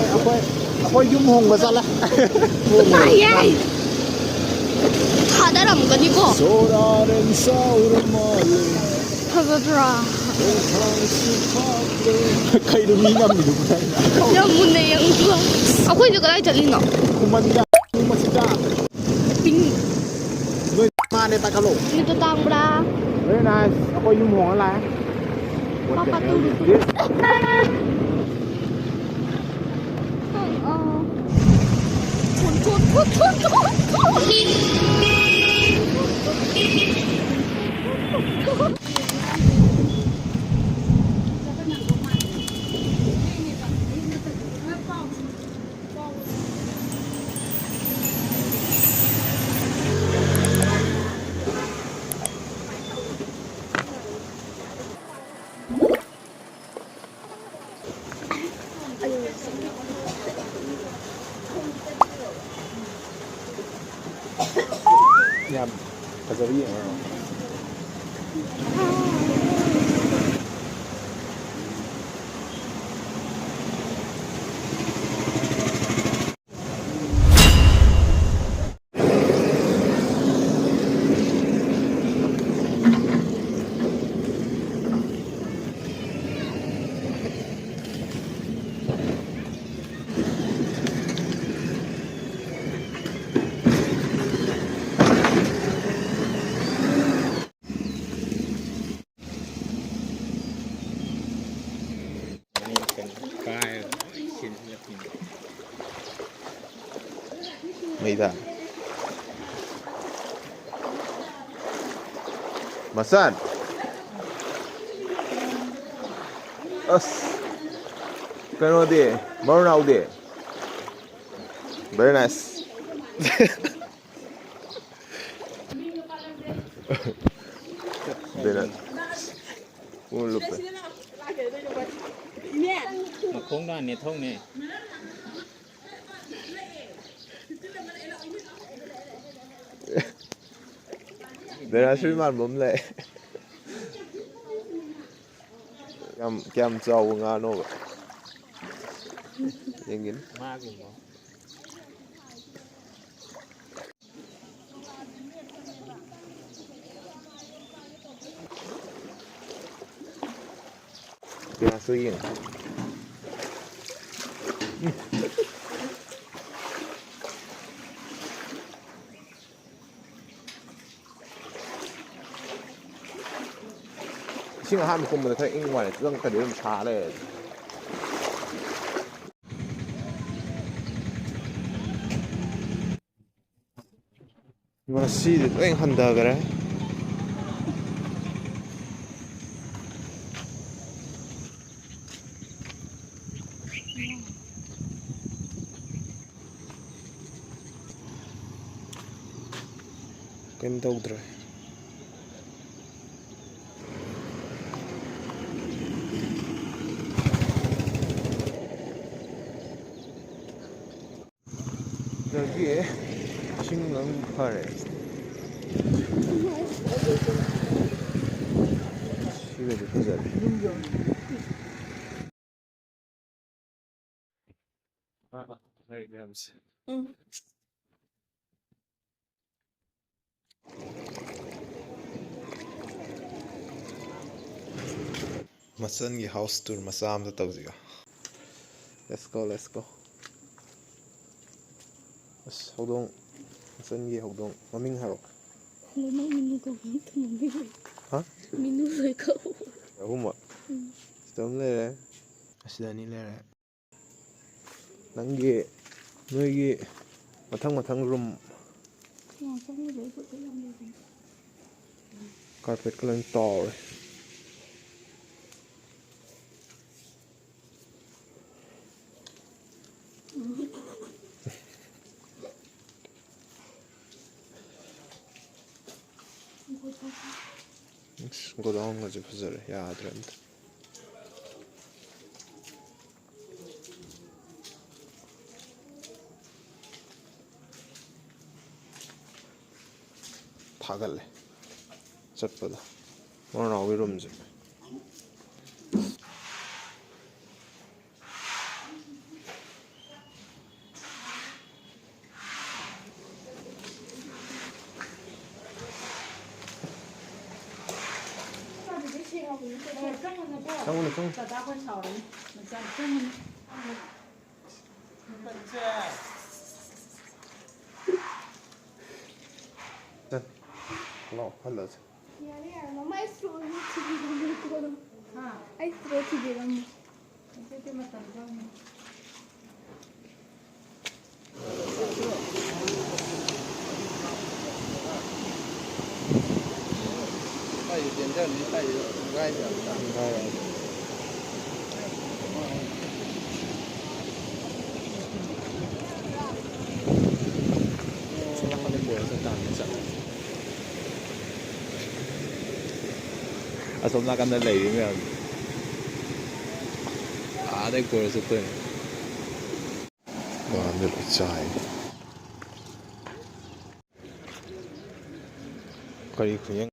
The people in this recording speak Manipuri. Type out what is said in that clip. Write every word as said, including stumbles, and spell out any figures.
ꯑꯩꯈꯣꯏ, ꯑꯩꯈꯣꯏ ꯌꯨꯝ ꯍꯣꯡꯕ ꯆꯠꯂꯦ꯫ ꯌꯥꯏ꯫ ꯊꯥꯗꯔꯝꯒꯅꯤꯀꯣ꯫ ꯁꯣꯔꯥꯔꯦꯟ ꯁꯥꯎꯔ ꯃꯥꯜꯂꯦ꯫ ꯐꯖꯗ꯭ꯔꯥ? ꯀꯩꯅꯣ ꯃꯤ ꯅꯝꯃꯤꯗꯨꯕꯨ? ꯌꯥꯝ ꯃꯨꯟꯅ ꯌꯦꯡꯉꯨꯀꯣ꯫ ꯑꯩꯈꯣꯏꯁꯦ ꯀꯗꯥꯏ ꯆꯠꯂꯤꯅꯣ? ꯎꯃꯟꯗ ꯃꯁꯤꯗ꯫ ꯄꯤꯡ꯫ ꯅꯣꯏ ꯃꯥꯅꯦ ꯄꯥꯏꯈꯠꯂꯣ꯫ ꯃꯤꯠꯇꯣ ꯇꯥꯡꯕ꯭ꯔꯥ? Very nice. ꯑꯩꯈꯣꯏ ꯌꯨꯝ ꯍꯣꯡꯉ ꯂꯥꯛꯑꯦ꯫ Papa two. ꯌꯥꯝ ꯐꯖꯕ ꯌꯦꯡꯉꯣ꯫ ꯃꯩꯗ꯫ ꯃꯆꯟ꯫ ꯑꯁ꯫ ꯀꯩꯅꯣꯗꯤ? ꯕꯔꯨꯅꯥꯎꯗꯤ? Very nice. Very nice. ꯄꯨꯡ ꯂꯨꯞꯄꯦ꯫ ꯃꯈꯣꯡꯗ ꯅꯦꯠꯊꯧꯅꯦ꯫ ꯗꯥꯏꯅꯣꯁꯔ ꯃꯥꯟꯕ ꯑꯃ ꯂꯩ꯫ ꯌꯥꯝ, ꯀꯌꯥꯝ ꯆꯥꯎꯕ ꯉꯥꯅꯣꯕ? ꯌꯦꯡꯒꯦꯅꯦ꯫ ꯒ꯭ꯌꯥꯁꯇꯣ ꯌꯦꯡꯉꯣ꯫ ꯎꯝ꯫ ꯏꯁꯤꯡ ꯑꯍꯥꯟꯕ ꯀꯨꯝꯕꯗ ꯈꯔ ꯏꯪꯕ ꯋꯥꯅꯤ, ꯆꯪꯉꯛꯇ꯭ꯔꯗꯤ ꯑꯗꯨꯝ ꯁꯥ ꯂꯩꯔꯦ꯫ ꯉꯁꯤꯗꯤ ꯂꯣꯏ ꯍꯟꯊꯈ꯭ꯔꯦ꯫ ꯀꯩꯝ ꯇꯧꯗ꯭ꯔꯦ꯫ ꯑꯗꯒꯤ ꯏꯁꯤꯡ ꯑꯗꯨꯝ ꯐꯔꯦ꯫ ꯁꯤꯒꯗꯤ ꯐꯖꯔꯦ꯫ ꯂꯩꯔꯤꯛ ꯃꯌꯥꯝꯁꯦ꯫ ꯎꯝ꯫ ꯃꯆꯟꯒꯤ house tour ꯃꯆꯥ ꯑꯃꯇ ꯇꯧꯁꯤꯀꯣ꯫ Let's go, let's go꯫ ꯑꯁ, ꯍꯧꯗꯣꯡ, ꯃꯆꯟꯒꯤ ꯍꯧꯗꯣꯡ ꯃꯃꯤꯡ ꯍꯥꯏꯔꯣ꯫ ꯂꯣꯏꯅꯃꯛ ꯃꯤꯅꯨ ꯀꯧꯕ ꯅꯠꯇ꯭ꯔꯣ ꯃꯃꯤꯡ? ꯍꯥ? ꯃꯤꯅꯨ ꯂꯣꯏ ꯀꯧ꯫ ꯑꯍꯨꯝꯃꯛ꯫ ꯎꯝ꯫ ꯁꯤꯗ ꯑꯃ ꯂꯩꯔꯦ꯫ ꯑꯁꯤꯗ ꯑꯅꯤ ꯂꯩꯔꯦ꯫ ꯅꯪꯒꯤ, ꯅꯣꯏꯒꯤ ꯃꯊꯪ ꯃꯊꯪ room꯫ ꯉꯥꯛꯇꯪꯒꯤꯗꯤ ꯑꯩ ꯈꯨꯠꯇ ꯌꯥꯝ ꯂꯩꯕꯅꯦ꯫ Carpetꯀ ꯂꯣꯏ ꯇꯥꯎꯔꯦ꯫ ꯏꯁ, godownꯒꯁꯦ ꯐꯖꯔꯦ, ꯌꯥꯗ꯭ꯔꯦ ꯑꯝꯇ꯫ ꯊꯥꯒꯠꯂꯦ ꯆꯠꯄꯗ ꯃꯅꯥꯎꯒꯤ roomꯁꯦ꯫ ꯆꯪꯉꯨꯅꯨꯀꯣ꯫ ꯆꯪꯉꯨꯅꯨ, ꯆꯪꯉꯨꯅꯨ꯫ ꯗꯗꯥ ꯍꯣꯏ ꯁꯥꯎꯔꯅꯤ꯫ ꯃꯆꯥ ꯆꯪꯉꯨꯅꯨ꯫ ꯆꯠ꯫ ꯂꯥꯛꯑꯣ, ꯍꯜꯂꯁꯤ꯫ ꯌꯥꯔꯦ, ꯌꯥꯔꯦ, ꯃꯃꯥ, ꯑꯩ ꯁ꯭ꯇꯣꯜ ꯊꯤꯕꯤꯔꯝꯃꯨꯀꯣ꯫ ꯍꯥ? ꯑꯩ ꯁ꯭ꯇꯣꯜ ꯊꯤꯕꯤꯔꯝꯃꯨ꯫ ꯍꯧꯖꯤꯛꯇꯤ ꯃꯇꯝ ꯆꯪꯉꯦ꯫ ꯑꯁꯣꯝ ꯅꯥꯀꯟꯗ ꯂꯩꯔꯤ ꯃꯌꯥꯝ ꯑꯥꯗꯩ ꯀꯣꯏꯔ ꯆꯠꯇꯣꯏꯅꯦ꯫ ꯃꯥꯟꯗ ꯂꯣꯏ ꯆꯥꯏ꯫ ꯀꯔꯤ ꯈꯨꯌꯦꯡ?